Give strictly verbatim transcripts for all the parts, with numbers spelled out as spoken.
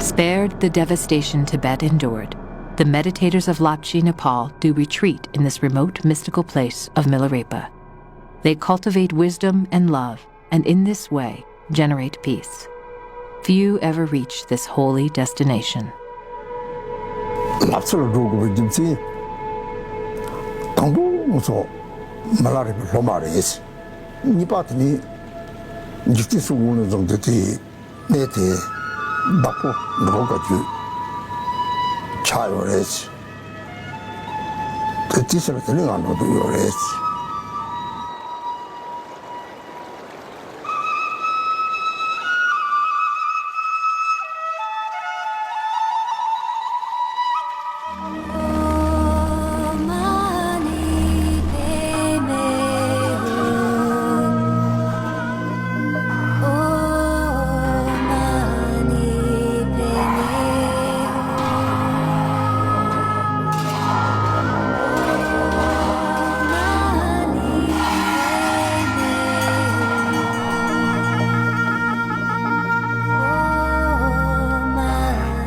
Spared the devastation Tibet endured, the meditators of Lapchi, Nepal, do retreat in this remote mystical place of Milarepa. They cultivate wisdom and love, and in this way generate peace. Few ever reach this holy destination. ལབ་ཚུལ་འགྲོ་དགོས་པའི་རྒྱུ་མཚན། དང་པོ་ང་ཚོ་མི་ལ་རས་པའི་སློབ་མ་རེད། གཉིས་པ་དེ་ནི་འཇིག་རྟེན་གསུམ་ཀུན་ལས་བཟུང་སྟེ་དེ་གནས་དེ་བདག་པོ་འགྲོ་དགོས་རྒྱུ་ཆགས་ཡོད་རེད། དེ་དེ་ཟེར་བ་དེ་ནི་ང་ནོར་འདུག་ཡོད་རེད།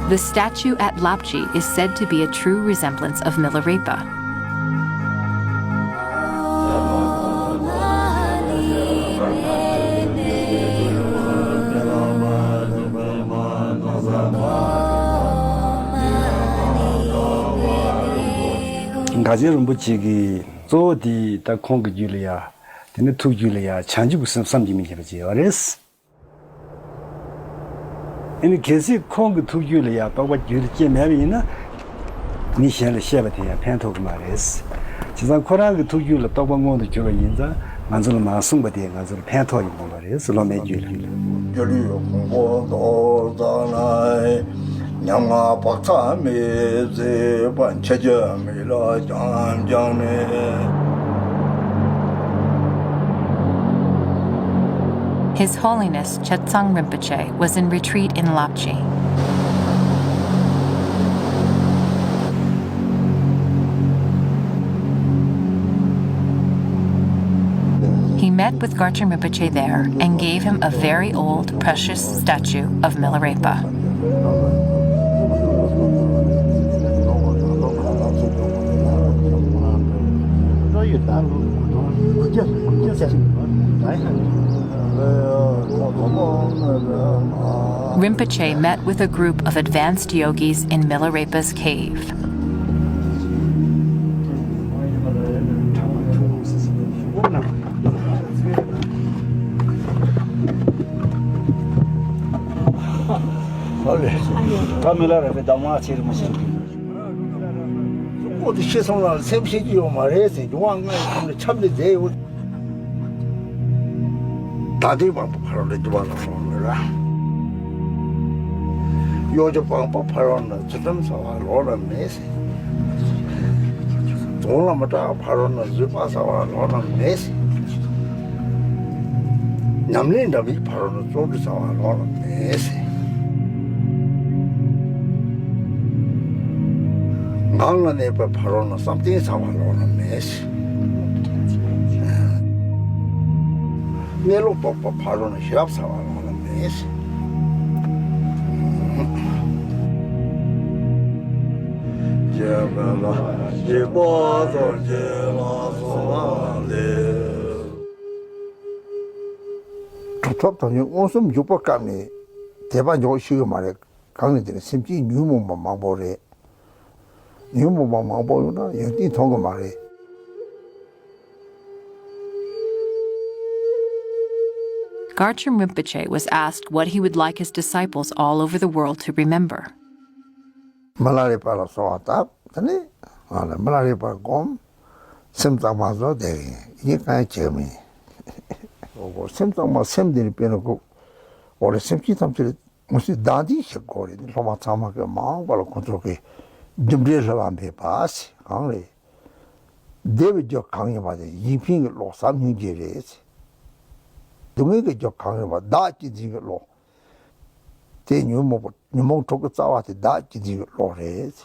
The statue at Lapchi is said to be a true resemblance of Milarepa. གངས་ཅན་རིན་པོ་ཆེ་གི་གཙོ་བོ་དེ་ད་ཁོང་གི་རྒྱུད་ལ་ཡ། དེ་ནི་ཐུགས་རྒྱུད་ལ་ཡ་བྱང་ཆུབ་ཀྱི་སེམས་བསམ་གྱིས་མི་ཁྱབ་པ་ཅིག་ཡོད་རེད། ཨ་ནི་གལ་སྲིད་ཁོང་གི་ཐུགས་རྒྱུད་ལ་ཡ་རྟོགས་པ་རྒྱུད་ལ་སྐྱེས་མེད་པ་ཡིན་ན། མི་གཞན་ལ་བཤད་པ་དེ་ཡང་ཕན་ཐོགས་ཀྱི་མ་རེད། བྱས་ཙང་ཁོ་རང་གི་ཐུགས་རྒྱུད་ལ་རྟོགས་པ་མངོན་དུ་གྱུར་པ་ཡིན་ཙང་ང་ཚོ་ལ་མ་གསུངས་པ་དེ་ང་ཚོ་ལ་ཕན་ཐོགས་ཡོང་གི་མ་རེད། སློབ་མའི་རྒྱུད་ལ། སྐྱོ་ལུས་ཁོང་པོ་མདོར་བསྡུ་ན། ཉམ་ང་བག་ཚ་མི་བཟོད་པ་འཆི་རྒྱུ་མི་ལ་རྐྱང་རྐྱང་མེད། His Holiness Chetsang Rinpoche was in retreat in Lapchi. He met with Garchen Rinpoche there and gave him a very old, precious statue of Milarepa. Rinpoche met with a group of advanced yogis in Milarepa's cave. ད་མི་ལ་རས་པའི་གདམས་ངག་ཆེར་མི་ཤེས་ཀྱི། ཨོ་དེ་ཤེས་སོང་ལ་སེམས་ཤེས་ཀྱི་ཡོད་མ་རེད་ཟེར། འགྱུར་བ་ལྔ་ཡི་ཁམས་ལ་ཁྱབ་ནས་མཛད་ཡོད། ད་ལྟའི་དབང་པོ་ཕ་རོལ་ཏུ་འགྱུར་བ་ལ་སོང་མེད་ལ། གཡོ་སྒྱུ་སྤངས་པ་ཕ་རོལ་ན་ཚུལ་ཁྲིམས་གསལ་བ་ལོགས་ལ་མེད་ཟེར། རྫོང་ལ་མི་སྐྲག་ཕ་རོལ་ན་བཟོད་པ་གསལ་བ་ལོགས་ལ་མེད་ཟེར། ཉམས་ལེན་འདྲ་མིན་ཕ་རོལ་ན་བརྩོན་འགྲུས་གསལ་བ་ལོགས་ལ་མེད་ཟེར། ངང་ལ་གནས་པའི་ཕ་རོལ་ན་བསམ་གཏན་གསལ་བ་ལོགས་ལ་མེད་ཟེར། གནས་ལུགས་རྟོགས་པ་ཕ་རོལ་ན་ཤེས་རབ་གསལ་བ་ལོགས་ལ་མེད་ཟེར། རྗེ་འབངས་ལ་འཇིགས་པ་སོགས་རྗེ་ལ་གསོལ་བ་འདེབས། གྲུབ་ཐོབ་དམ་ཆོས་མངོན་སུམ་འཇུག་པ་སྐབས་ནས་དད་པ་འཇོག་ཤེས་ཀྱི་མ་རེད། གང་ནས་དེ་ནས་སེམས་ཅན་ཉོན་མོངས་པ་མང་པོ་རེད། ཉོན་མོངས་པ་མང་པོ་ཡོད་ན་ཡོན་ཏན་མཐོང་གི་མ་རེད། Garchen Rinpoche was asked what he would like his disciples all over the world to remember. མི་ལ་རས་པ་ལ་གསོལ་བ་བཏབ། དེ་ནས་ང་ལ་མི་ལ་རས་པ་སྒོམ། སེམས་གཙང་མ་བཟོ་བསྡད་ཡིན། ཡིན་གང་ཡང་བྱེད་མིན། སེམས་གཙང་མ་སེམས་འདི་ནི་དཔེར་ན་ཁུག་འོ་རེ་སེམས་ཅན་ཐམས་ཅད་ངོ་སྲིད་བདག་འཛིན་བྱེད་དགོས་རེད། སློབ་མ་ཚང་མ་གི་མང་པ་ལ་ཁོ་ཚོ་གི་རྒྱུ་འབྲས་ལྷ་ལ་འབད་པ་ཞིག་གང་རེད། བདེ་བའི་རྒྱུ་གང་ཡིན་པ་དེ་ཡིན་ཕིང་གི་བློ་བསམ་སྙིང་རྗེ་རེད། སྡུག་བསྔལ་གྱི་རྒྱུ་གང་ཡིན་པ་བདག་གཅེས་འཛིན་གྱི་བློ། དེ་ཉོན་མོངས་པ་ཉོན་མོངས་དྲུག་གི་རྩ་བ་དེ་བདག་གཅེས་འཛིན་གྱི་བློ་རེད།